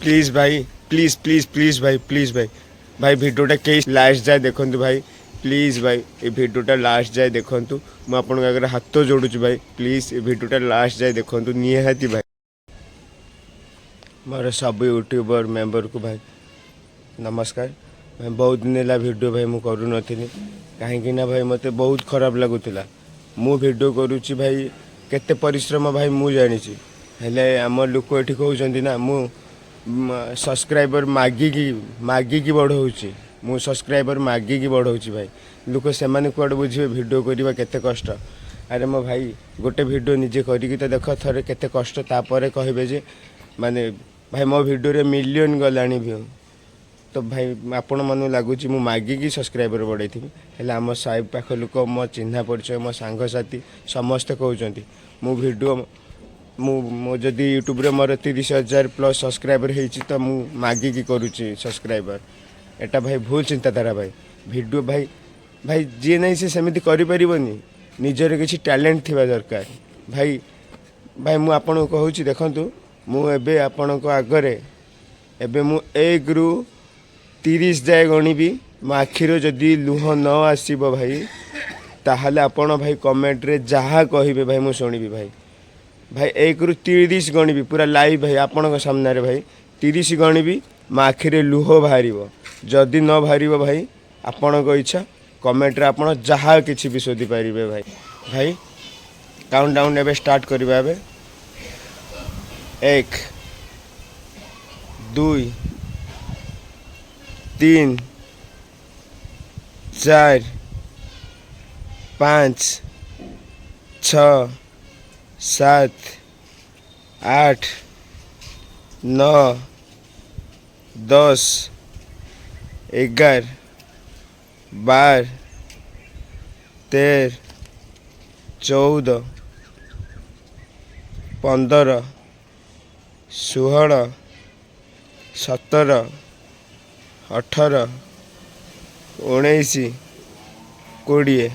Please ଭାଇ, please, please, please ଭାଇ, please ଭାଇ। ଭାଇ, ଭିଡ଼ିଓଟା କେହି ଲାଷ୍ଟ ଯାଏ ଦେଖନ୍ତୁ ଭାଇ। ପ୍ଲିଜ୍ ଭାଇ, ଏ ଭିଡ଼ିଓଟା ଲାଷ୍ଟ ଯାଏ ଦେଖନ୍ତୁ। ମୁଁ ଆପଣଙ୍କ ଆଗରେ ହାତ ଯୋଡ଼ୁଛି ଭାଇ। ପ୍ଲିଜ୍, ଏ ଭିଡ଼ିଓଟା ଲାଷ୍ଟ ଯାଏ ଦେଖନ୍ତୁ ନିହାତି ଭାଇ। ମୋର ସବୁ ୟୁଟ୍ୟୁବର ମେମ୍ବରକୁ ଭାଇ ନମସ୍କାର। ଭାଇ, ବହୁତ ଦିନ ହେଲା ଭିଡ଼ିଓ ଭାଇ ମୁଁ କରୁନଥିଲି, କାହିଁକି ନା ଭାଇ ମୋତେ ବହୁତ ଖରାପ ଲାଗୁଥିଲା। ମୁଁ ଭିଡ଼ିଓ କରୁଛି ଭାଇ, କେତେ ପରିଶ୍ରମ ଭାଇ ମୁଁ ଜାଣିଛି। ହେଲେ ଆମ ଲୋକ ଏଠି କହୁଛନ୍ତି ନା ମୁଁ ସବସ୍କ୍ରାଇବର ମାଗିକି ମାଗିକି ବଢ଼ଉଛି, ମୁଁ ସବସ୍କ୍ରାଇବର ମାଗିକି ବଢ଼ଉଛି। ଭାଇ, ଲୋକ ସେମାନେ କୁଆଡ଼େ ବୁଝିବେ ଭିଡ଼ିଓ କରିବା କେତେ କଷ୍ଟ? ଆରେ ମୋ ଭାଇ, ଗୋଟେ ଭିଡ଼ିଓ ନିଜେ କରିକି ତ ଦେଖ ଥରେ କେତେ କଷ୍ଟ, ତାପରେ କହିବେ ଯେ ମାନେ ଭାଇ, ମୋ ଭିଡ଼ିଓରେ ମିଲିୟନ ଗଲାଣି ଭ୍ୟୁ। ତ ଭାଇ, ଆପଣମାନଙ୍କୁ ଲାଗୁଛି ମୁଁ ମାଗିକି ସବସ୍କ୍ରାଇବର ବଢ଼େଇଥିବି। ହେଲେ ଆମ ସାହି ପାଖ ଲୋକ, ମୋ ଚିହ୍ନା ପରିଚୟ, ମୋ ସାଙ୍ଗସାଥି ସମସ୍ତେ କହୁଛନ୍ତି ମୁଁ ଭିଡ଼ିଓ ମୁଁ ମୁଁ ଯଦି ୟୁଟ୍ୟୁବରେ ମୋର 30,000 ପ୍ଲସ୍ ସବସ୍କ୍ରାଇବର ହେଇଛି ତ ମୁଁ ମାଗିକି କରୁଛି ସବସ୍କ୍ରାଇବର। ଏଟା ଭାଇ ଭୁଲ ଚିନ୍ତାଧାରା ଭାଇ। ଭିଡ଼ିଓ ଭାଇ, ଭାଇ ଯିଏ ନାହିଁ ସେ ସେମିତି କରିପାରିବନି। ନିଜର କିଛି ଟ୍ୟାଲେଣ୍ଟ ଥିବା ଦରକାର ଭାଇ। ଭାଇ, ମୁଁ ଆପଣଙ୍କୁ କହୁଛି, ଦେଖନ୍ତୁ, ମୁଁ ଏବେ ଆପଣଙ୍କ ଆଗରେ ଏବେ ମୁଁ 1ରୁ 30 ଯାଏ ଗଣିବି। ମୋ ଆଖିରୁ ଯଦି ଲୁହ ନ ଆସିବ ଭାଇ, ତାହେଲେ ଆପଣ ଭାଇ କମେଣ୍ଟରେ ଯାହା କହିବେ ଭାଇ, ମୁଁ ଶୁଣିବି ଭାଇ। ଭାଇ, 1ରୁ 30 ଗଣିବି ପୁରା ଲାଇଭ୍ ଭାଇ, ଆପଣଙ୍କ ସାମ୍ନାରେ ଭାଇ। 30 ଗଣିବି, ମୋ ଆଖିରେ ଲୁହ ବାହାରିବ। ଯଦି ନ ବାହାରିବ ଭାଇ, ଆପଣଙ୍କ ଇଚ୍ଛା, କମେଣ୍ଟରେ ଆପଣ ଯାହା କିଛି ବି ଶୋଧି ପାରିବେ ଭାଇ। ଭାଇ, କାଉଣ୍ଟ ଡାଉନ୍ ଏବେ ଷ୍ଟାର୍ଟ କରିବା ଏବେ। 1, 2, 3, 4, 5, 6, 7, 8, 9, 10, 11, 12, 13, 14, 15, 16, 17, 18, 19, 20।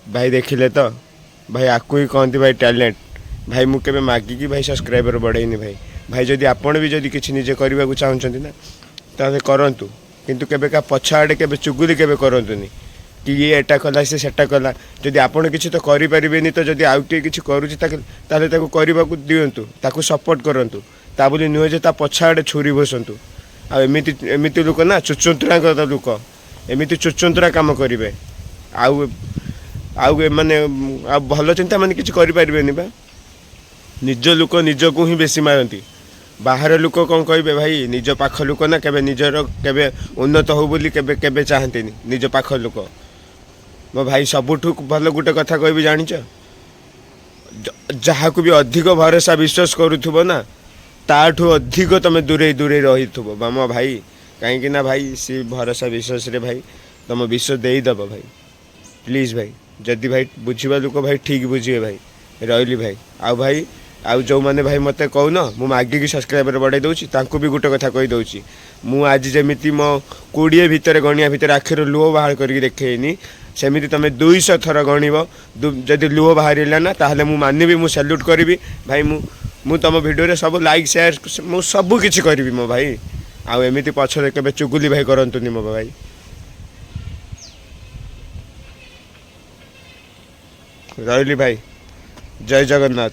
ଭାଇ, ଦେଖିଲେ ତ ଭାଇ, ଆକୁ ହିଁ କହନ୍ତି ଭାଇ ଟ୍ୟାଲେଣ୍ଟ। ଭାଇ, ମୁଁ କେବେ ମାଗିକି ଭାଇ ସବସ୍କ୍ରାଇବର ବଢ଼େଇନି ଭାଇ। ଭାଇ, ଯଦି ଆପଣ ବି ଯଦି କିଛି ନିଜେ କରିବାକୁ ଚାହୁଁଛନ୍ତି ନା, ତାହେଲେ କରନ୍ତୁ। କିନ୍ତୁ କେବେ କାହା ପଛ ଆଡ଼େ କେବେ ଚୁଗୁଲି କେବେ କରନ୍ତୁନି କି ଇଏ ଏଟା କଲା, ସେ ସେଟା କଲା। ଯଦି ଆପଣ କିଛି ତ କରିପାରିବେନି, ତ ଯଦି ଆଉ କିଏ କିଛି କରୁଛି ତାକୁ, ତାହେଲେ ତାକୁ କରିବାକୁ ଦିଅନ୍ତୁ, ତାକୁ ସପୋର୍ଟ କରନ୍ତୁ। ତା ବୋଲି ନୁହେଁ ଯେ ତା ପଛ ଆଡ଼େ ଛୁରୀ ଭୁସନ୍ତୁ। ଆଉ ଏମିତି ଏମିତି ଲୋକ ନା ଚୁଚୁନ୍ତୁରାଙ୍କ ଲୋକ, ଏମିତି ଚୁଚୁନ୍ତୁରା କାମ କରିବେ। ଆଉ ଆଉ ଏମାନେ ଆଉ ଭଲ ଚିନ୍ତା ମାନେ କିଛି କରିପାରିବେନି ବା। ନିଜ ଲୋକ ନିଜକୁ ହିଁ ବେଶୀ ମାରନ୍ତି। ବାହାର ଲୋକ କ'ଣ କହିବେ ଭାଇ? ନିଜ ପାଖ ଲୋକ ନା କେବେ ନିଜର କେବେ ଉନ୍ନତ ହଉ ବୋଲି କେବେ କେବେ ଚାହାନ୍ତିନି ନିଜ ପାଖ ଲୋକ। ମୋ ଭାଇ, ସବୁଠୁ ଭଲ ଗୋଟେ କଥା କହିବି, ଜାଣିଛ? ଯାହାକୁ ବି ଅଧିକ ଭରସା ବିଶ୍ୱାସ କରୁଥିବ ନା, ତାଠୁ ଅଧିକ ତମେ ଦୂରେଇ ଦୂରେଇ ରହିଥିବ ବା ମୋ ଭାଇ। କାହିଁକି ନା ଭାଇ, ସେ ଭରସା ବିଶ୍ୱାସରେ ଭାଇ ତମ ବିଶ୍ୱାସ ଦେଇଦେବ ଭାଇ। ପ୍ଲିଜ୍ ଭାଇ, ଯଦି ଭାଇ ବୁଝିବା ଲୋକ ଭାଇ ଠିକ୍ ବୁଝିବେ ଭାଇ। ରହିଲି ଭାଇ। ଆଉ ଭାଇ, ଆଉ ଯେଉଁମାନେ ଭାଇ ମୋତେ କହୁନ ମୁଁ ମାଗିକି ସବସ୍କ୍ରାଇବର ବଢ଼େଇ ଦେଉଛି, ତାଙ୍କୁ ବି ଗୋଟେ କଥା କହିଦେଉଛି। ମୁଁ ଆଜି ଯେମିତି ମୋ 20 ଭିତରେ ଗଣିବା ଭିତରେ ଆଖିରୁ ଲୁହ ବାହାର କରିକି ଦେଖେଇନି, ସେମିତି ତମେ 200 ଥର ଗଣିବ। ଯଦି ଲୁହ ବାହାରିଲା ନା, ତାହେଲେ ମୁଁ ମାନିବି, ମୁଁ ସାଲ୍ୟୁଟ୍ କରିବି ଭାଇ। ମୁଁ ମୁଁ ତମ ଭିଡ଼ିଓରେ ସବୁ ଲାଇକ୍, ସେୟାର, ମୁଁ ସବୁ କିଛି କରିବି ମୋ ଭାଇ। ଆଉ ଏମିତି ପଛରେ କେବେ ଚୁଗୁଲି ଭାଇ କରନ୍ତୁନି ମୋ ଭାଇ। ରହିଲି ଭାଇ, ଜୟ ଜଗନ୍ନାଥ।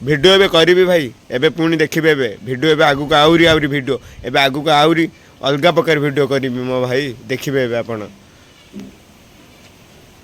ଭିଡ଼ିଓ ଏବେ କରିବି ଭାଇ, ଏବେ ପୁଣି ଦେଖିବେ। ଏବେ ଭିଡ଼ିଓ, ଏବେ ଆଗକୁ ଆହୁରି ଆହୁରି ଭିଡ଼ିଓ, ଏବେ ଆଗକୁ ଆହୁରି ଅଲଗା ପ୍ରକାର ଭିଡ଼ିଓ କରିବି ମୋ ଭାଇ, ଦେଖିବେ ଏବେ ଆପଣ।